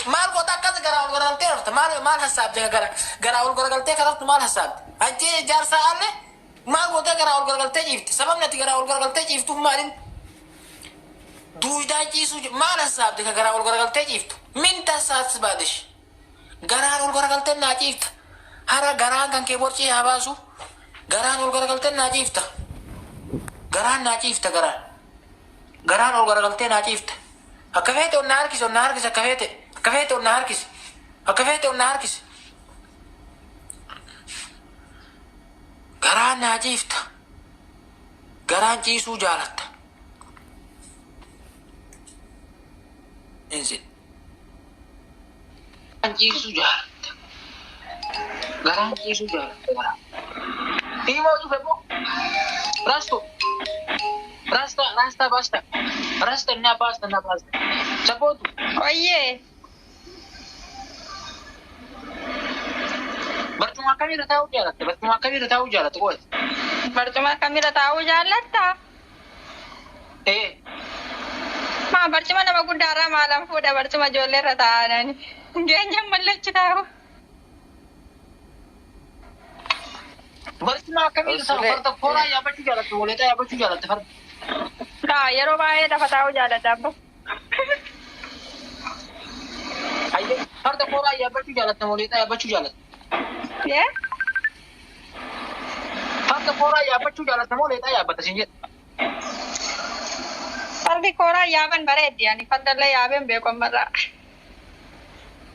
Maal goota akkas garaa ol garagaltee rafta? Maal maal hassaabde ka gara garaa ol garagaltee ka raftu maal hassaabde? Achi jaarsaa alle maal gootee garaa ol garagaltee ciifte? Sababni ati garaa ol garagaltee ciiftuuf maalin? Duuydaan ciisuu maal hassaabde ka garaa ol garagaltee ciiftu? Min tassaasbaadish? Garaan ol garagaltee naa ciifta. Hara garaan kan kee borcii haa baasu. Garaan ol garagaltee naa ciifta. Garaan naa ciifta garaan. Garaan ol garagaltee naa ciifta. Akka feete ol na harkisi ol na harkisi akka feete. Akka feete ol na harkisi. Akka feete ol na harkisi. Garaan naa ciifta. Garaan ciisuu jaalatta. Insi. Garaan ciisuu jaalatta. Garaan ciisuu jaalatta garaan. Imoo dhufe moo? Rasto. Rasta, rasta, basta. Rasta, na basta, na basta. Sabootu. Oyyee. Barcuma akkamiirra taa'uu jaalatta? Barcuma akkamiirra taa'uu jaalatta qo'ate? Barcuma akkamiirra taa'uu jaallatta? Ee. Maa barcuma nama guddaarraa maalan fuudha barcuma ijoolleerra taa'anani. Geenyaan mallachi taa'u. Barcuma akkamiirra taa'u? Usulee. Farda kooraa yaabbachuu jaalatta? Holeetaa yaabbachuu jaalatta farda? Kaa yeroo baay'ee lafa taa'uu jaalladha abbo. Hayyee farda kooraa yaabbachuu jaalatta? Holeetaa yaabbachuu jaalatta? Yee? Farda kooraa yaabbachuu jaalatta moo leexaa yaabbatta siin jedha? Fardi kooraa yaaban bareeddi ani fardallee yaabeen beeku ammarraa.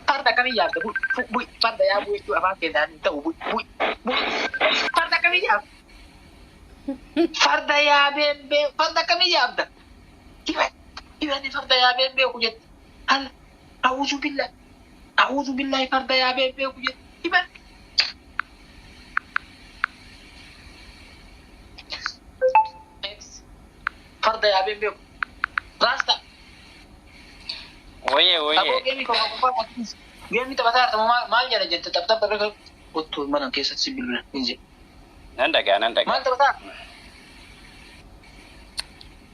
Farda akkamii yaabda? Bu'i, bu'i, farda yaabuu jechuun afaan keenyaan hin ta'u. Bu'i, bu'i, bu'i. Farda akkamii yaabda? Farda yaabeen beeku. Farda akkamii yaabda? Hiba, hibani farda yaabeen beeku jette. Alla, a'uuzu billah, a'uuzu billahi farda yaabeen beeku jette. Hiba. Farda yaabeen beeku. Raasta. Woyee Aboo woyee. geemii koo qofa geemii taphataa jirta moo maal maal jedha jette taph taph taph otoo mana keessatti si bilbila hin jedhe. Nan dhagaa nan dhagaa. Maal taphataa?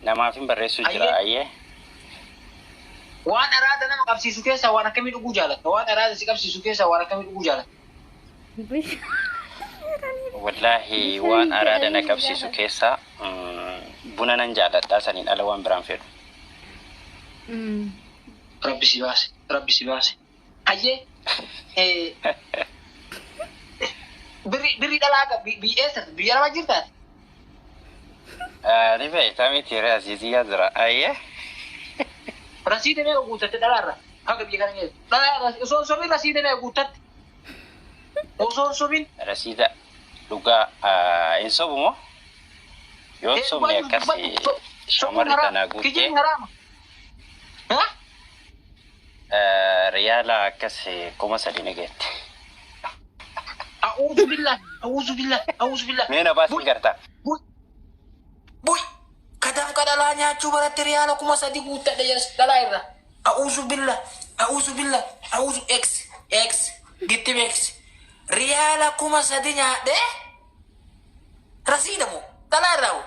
Namaaf hin barreessuu jira Ayyee. ayyee. Waan araada nama qabsiisu keessaa waan akkamii dhuguu jaalatta? Waan araada si qabsiisu keessaa waan akkamii dhuguu jaalatta? Wallaahi waan araada na qabsiisu keessaa buna nan jaalladha saniin ala waan biraan fedhu. Rabbi si baase. Rabbi si baase. Hayyee. Eh, Birri birri dhalaa biyya eessa biyya arabaa jirtaati? Ni beektaa miti rasiisiyyaa jira ayyee. Rasiida meeqa guuttatte dhalaarra? Haga biyya kana keessa. Dhalaa osoo hin sobin rasiida meeqa guuttatte? Osoo hin sobin. Rasiida dhugaa hin sobu moo? Yoo hin sobne akkas shamarri tanaa guuttee Kijibni haraama. Ha? riyaala akkas 3000 ni geette. A'uuzu billah, a'uuzu billah, a'uuzu billah. Mee na baasii gartaa. Bu'i. Bu'i. Kadaaf kadhalaa nyaachuu baratti riyaala 3000 guuttadhe jedhas dhalaa irra. A'uuzu billah, a'uuzu billah, a'uuzu x x gittim x. Riyaala 3000 nyaadhe rasiida moo dhalaa irraa moo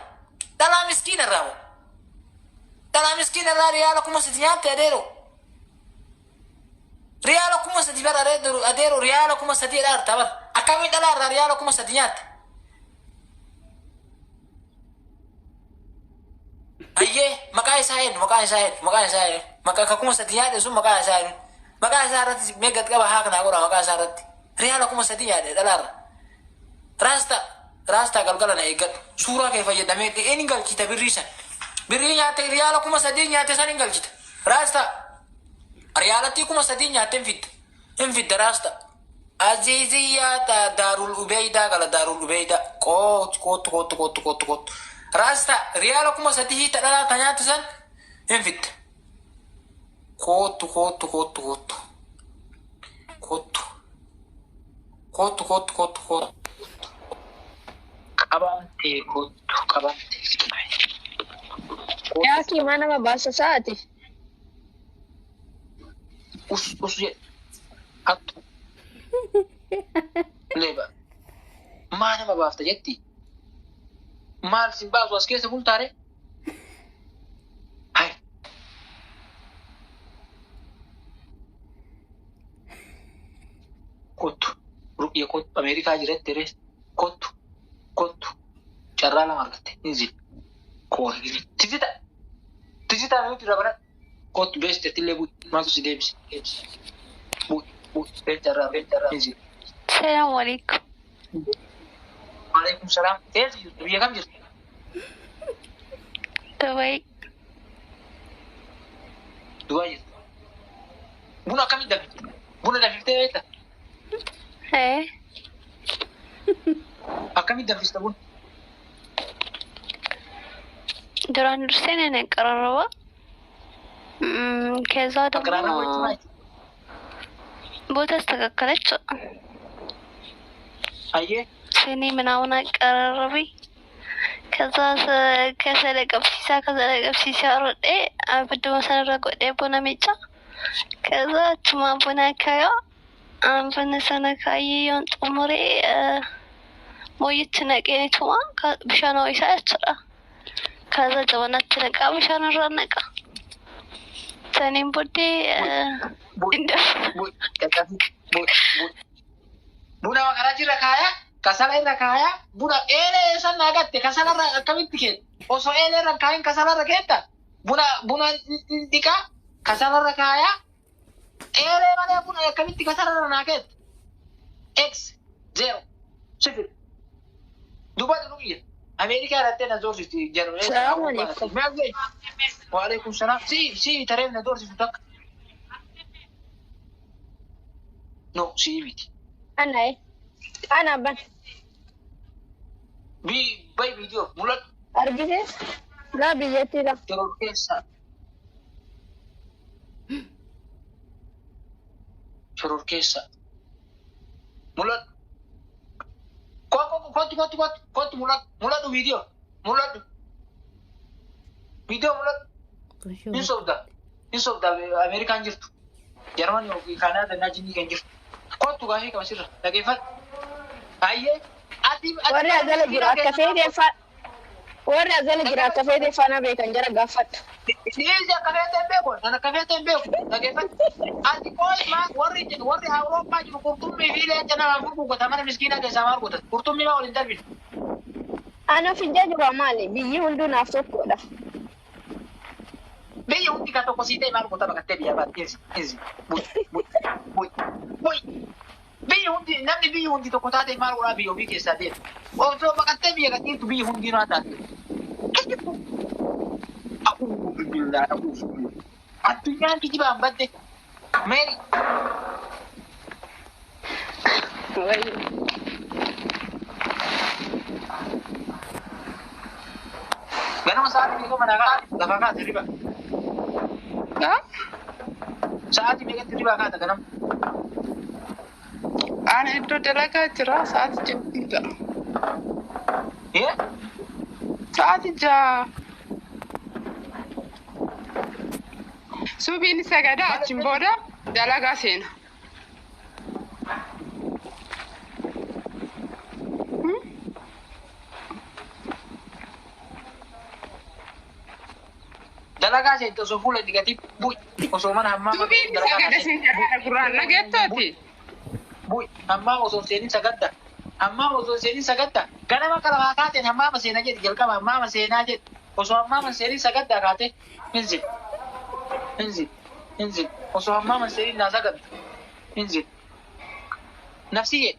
dhalaa miskiina irraa moo dhalaa miskiina irraa riyaala 3000 nyaatte adeeroo. Riyaala 3000 bar adeero adeero riyaala 3000 dha arta bar. Akkamiin dhalaa irraa riyaala 3000 nyaatte? Ayyee maqaa isaa eenyu maqaa isaa eenyu maqaa isaa eenyu maqaa ka 3000 nyaadhe sun maqaa isaa eenyu maqaa isaa irratti mee gad qaba haa kanaa godha maqaa isaa irratti riyaala 3000 nyaadhe dhalaa irra. Raasta raastaa galgala na eeggadhu suuraa kee fayyadamee inni galchita birrii san birrii nyaatte riyaala 3000 nyaatte san hin galchita raastaa. Riyaalattii 3000 nyaatte hin fidda. Hin fidda raasta. Aziiziyyaa Daarul Ubeydaa gala Daarul Ubeydaa. Koottu koottu koottu koottu koottu koottu. Raasta riyaala 3000 ta dhalaa ta nyaatte san hin fidda. Koottu koottu koottu koottu. Koottu. Koottu koottu koottu koottu. Qabamtee koottu qabamtee. Yaakii maa nama baasa sa'aati? Us us jedhe. Hattu. Leeba. Maa nama baafta jetti? Maal sin baasu as keessa bultaare? Hai. Kiyya kottu Ameerikaa jiratti rees kottu kottu carraa lama argatte inzil tizita tizita nuti irra baran kottu beeste illee bu'i maaltu si deebise bu'i bu'i bee carraa bee carraa inzil. Salaamu alaikum. Waalaikum salaam. Eessa jirtu? Biyya kam jirtu? Dubai. Dubaay jirtu. Buna akkamitti danfifte? Buna danfiftee beekta? Eh, Akkamitti danfista buna? Duraan dursee ነን ያቀራረበ ከዛ ደግሞ Aqraarraa walitti maal? ቦታ አስተካከለች። Ayyee. ስኒ ምናምን አቀራረቢ። ከዛ ከሰለ ቀብሲሳ ከሰለ ቀብሲሳ ሮጤ አብድ መሰረ ጎዴ ቡና ሜጫ ከዛ ቹማ ቡና ካያ አንፈነ ሰነ ካዬ yoon xumure mooyitti naqeen tuma bishaan ho'isaa jechuudha. ከዛ ጀበናatti naqaa bishaan irraa naqa. Saniin booddee Bu'i. Bu'i. Qaqqabi. Bu'i. Bu'i. Buna karaa irra kaayaa, kasala irra kaayaa, buna eelee san naa gatte kasala irra akkamitti keetta? Osoo eelee irra hin kaayin kasala irra keetta? Buna buna dhiqaa kasala irra kaayaa, eelee malee buna akkamitti kasala irra naa keetta? X zero sifir. Dubbatu dhugiyya. Ameerikaa irratti na zoorsisti jedhu. Salaamu alaikum. Waalaikum salaam. Si si tareef na zoorsistu takka. No, si miti. Ana ana ban Bi bay viidiyoo mul'atu. Argite laa biyyattii la. Yeroo keessa. Shoror keessa. Mul'atu. Kottu kottu kottu kottu mul'atu mul'atu viidiyoo mul'atu. Viidiyoo mul'atu. Hin sobda. Hin sobda Ameerikaan jirtu. Jarman yookiin Kaanaadaa naa jinnii kan jirtu. Kottu gaafii qaba sirra dhageeffadhu. Ayyee ati Warri azala jiru akka feetee fa warri azala jiru akka feetee faana beekan jara gaafadhu. Dhiirri akka feetee hin beeku. Kan akka feetee hin beeku. Dhageeffadhu. Ati qoy maa warri warri Awurooppaa jiru qurxummii fi leenca namaa gurgurata mana miskiinaa keessaa maal godhatu? Qurxummii maa waliin darbinu? Ana fijjaa jira maali biyyi hunduu naaf tokkodha. Biyyi hundi kan tokko sii ta'e maal goota baqattee biyyaa baate? Inzi inzi bu'i bu'i bu'i bu'i. Biyyi hundi namni biyyi hundi tokko taate maal godhaa biyya ofii keessaa deema? Osoo baqattee biyya gadhiiftu biyyi hundi naa taate. A'uudhu billaa a'uudhu billaa. Addunyaan kijibaan badde. Meeri. Ganama sa'aatii meeqa manaa kaate? Lafaa kaate riba. Sa'aatii meeqatti ribaa kaata ganama? Ani iddoo dalagaa jira sa'aatii 6 ga'a. Ee? Sa'aatii 6. Subiin sagadaa achiin booda dalagaa seena. Dalagaa seente osoo fuula hin dhiqatin bu'i. Osoo mana hammaa Subiin sagada siin jedhaa gurraan nageettooti. Bu'i. Hammaa osoo hin seenin sagadda. Hammaa osoo hin seenin sagadda. Ganama qalabaa kaateen hammaama seenaa jedhi jalqaba hammaama seenaa jedhi. Osoo hammaama hin seenin sagaddaa kaate hinzil. Hinzil. Hinzil. Osoo hammaama hin seenin naa sagadda. Hinzil. Nafsiyye.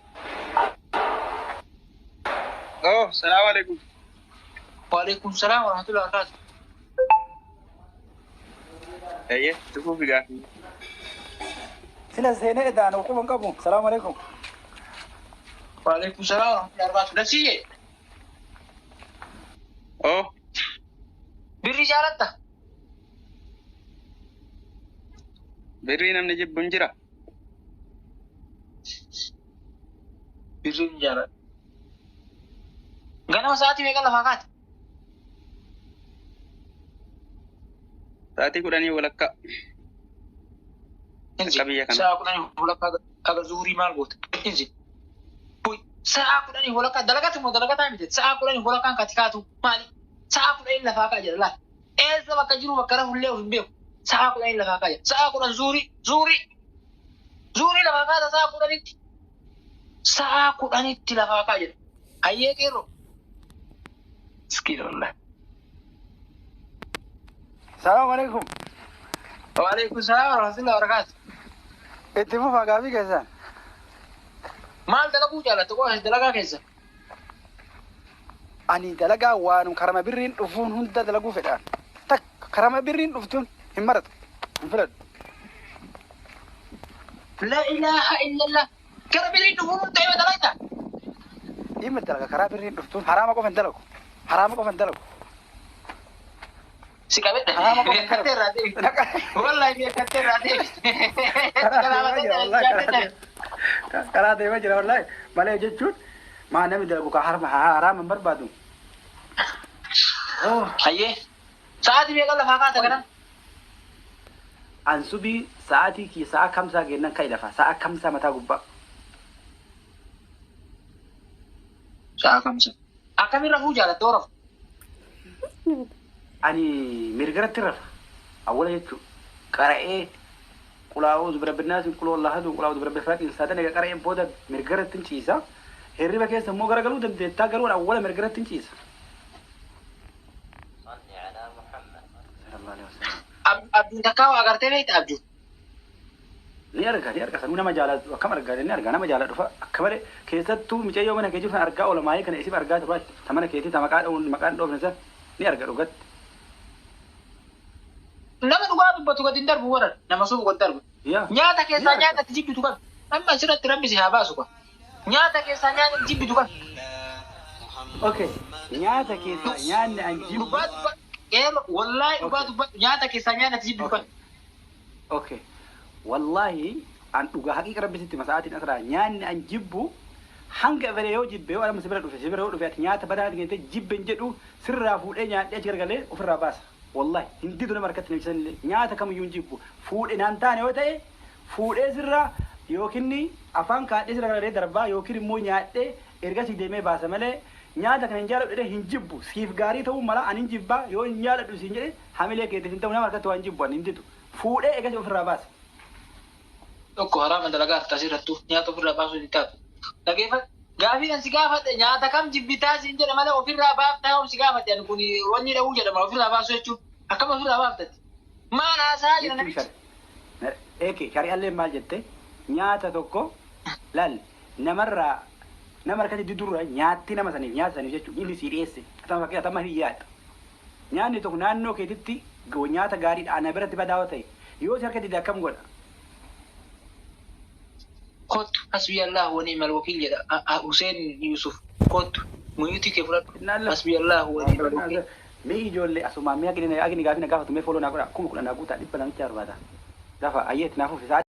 Oh, salaamu alaikum. Waalaikum salaam wa rahmatullahi wa barakatuh. Eeyyee, tufuuf gaafii. Sila seenee edaan quban qabu. Salaamu alaikum. Waalaikum salaam wa rahmatullahi wa barakatuh. Nafsiyye. Oh, Birrii jaalatta? Birrii namni jibbu hin jira. Birrii hin jaaladha. Ganama sa'aatii meeqa lafaa kaate? Sa'aatii 10:15. Akka biyya kana. Sa'a 10:15 aga zuhurii maal goota? Inzi. Bu'i. Sa'a 10:15 dalagatu moo dalagataa miti? Sa'a 10:15 kati kaatu maali? Sa'a 10 lafaa kaa jedha laal. Eessa bakka jiru bakka rafullee of hin beeku. Sa'a 10 lafaa kaa jedha. Sa'a 10 zuhurii zuhurii zuhurii lafaa kaata sa'a 10tti. Sa'a 10tti lafaa kaa jedha. Hayyee qeerroo. Miskiina wallahi. Salaamu alaikum. Waalaikum salaam warahmatullahi wabarakaatu. Itti fufaa gaafii keessan. Maal dalaguu jaalatta qofa dalagaa keessa? Ani dalagaa waanum karama birriin dhufuun hunda dalaguu fedhaan. Takka karama birriin dhuftuun hin maratu. Hin filadhu. La ilaaha illallah. Kara birriin dhufuun hunda yoo dalagta. Dhimma dalaga karaa birriin dhuftuun haraama qofa hin dalagu. Haraama qofa hin dalagu. Si qabedha. Haraama qofa hin Beekattee dalagu. irraa deebi. Wallahi beekattee irraa deebi. Karaa deemaa jira wallahi karaa deemaa. Karaa deemaa jira wallahi. Malee jechuun maa namni dalagu ka haraama hin barbaadu. Hayyee. Sa'aatii meeqa lafaa kaata kana? An subii sa'aatii kiyya sa'a kamsaa kennan ka'i lafa sa'a kamsaa mataa gubbaa. Sa'a kamsa. Akkamiin rafuu jaalatta hoo rafu? Ani mirgaratti rafa. Awwala jechuun qara'ee qulaa'uu birabbinaasin quloo allahadu qulaa'uu birabbi firaaqin saadan egaa qara'een booda mirgaratti hin ciisa. Hirriba keessa immoo garagaluu dandeettaa garuu awwala mirgaratti hin ciisa. Sallallahu alaihi wasallam. Abjuun takkaa waa agartee beekta abjuu. Ni arga sanuu nama jaalatu akkam argaa ni arga nama jaaladhu fa'a akka malee keessattuu mucayyoo mana kee jiru san argaa oola maayii kana isif argaa turraa ta mana keetii ta maqaa dha'uun maqaan dhoofne san ni arga dhugatti. Nama dhugaa dubbatu gadi hin darbu waran nama sobu gadi darbu. Yaa. Nyaata Ni keessaa arga. nyaata ati jibbitu qabi. Amma asirratti rabbi si haa baasu kwa. Nyaata keessaa nyaata ati jibbitu qabi. Okay. Nyaata keessaa nyaanni an jibbu. Dhugaa dubbadhu. Qeerroo wallaahi dhugaa dubbadhu nyaata keessaa nyaata ati jibbitu Okay. qabi. Okay. Wallahi an dhugaa haqiiqa rabbi sitti masa'aatiin asirraa nyaanni an jibbu hanga fedhe yoo jibbe yoo adama si bira dhufe si bira yoo dhufe ati nyaata badaa ati kennite jibbe hin jedhu sirraa fuudhee nyaadhee achi garagalee ofirraa baasa. Wallahi hin didu nama harkatti namicha sanillee nyaata kamiyyuu hin jibbu fuudhe naan taane yoo ta'e fuudhee sirraa yookiin afaan kaadhee sirra garagalee darbaa yookiin immoo nyaadhee ergasii deemee baasa malee nyaata kana hin jaaladhu jedhee hin jibbu siif gaarii ta'uu mala ani hin jibbaa yoo hin jaaladhu siin jedhe hamilee keetiif hin ta'u nama harkatti waan jibbu ani hin didu fuudhee ergasii ofirraa baasa. Tokko haraama dalagaa harta asirrattu nyaata ofirraa baasuu hin taatu. Dhageeffadhu. Gaafii kan si gaafadhe nyaata kam jibbitaa siin jedha malee ofirraa baaftaa yoom si gaafadhe ani kun wanni dha'uu jedhama ofirraa baasuu jechuun akkam ofirraa baaftatti. Maal haasaa jira Jechuun namichi. shari. Eeke shari'aallee maal jette nyaata tokko laal namarraa nama harkatti didurra nyaatti nama saniif nyaata saniif jechuun inni sii dhiyeesse atama fakkii atama hiyyaadha. Nyaanni tokko naannoo keetitti nyaata gaariidha ana biratti badaa yoo ta'e yoo si harka dide akkam godha. Kottu hasbi Allah wa ni'mal wakiil jedha Hussein Yusuf kottu muyuutii kee fudhadhu hasbi Allah wa ni'mal wakiil. Mee ijoollee asumaan mee agni gaafii na gaafatu mee fooloo naa godha 10,000 naa guutaa 240. Lafa ayyeetti naaf uffisa.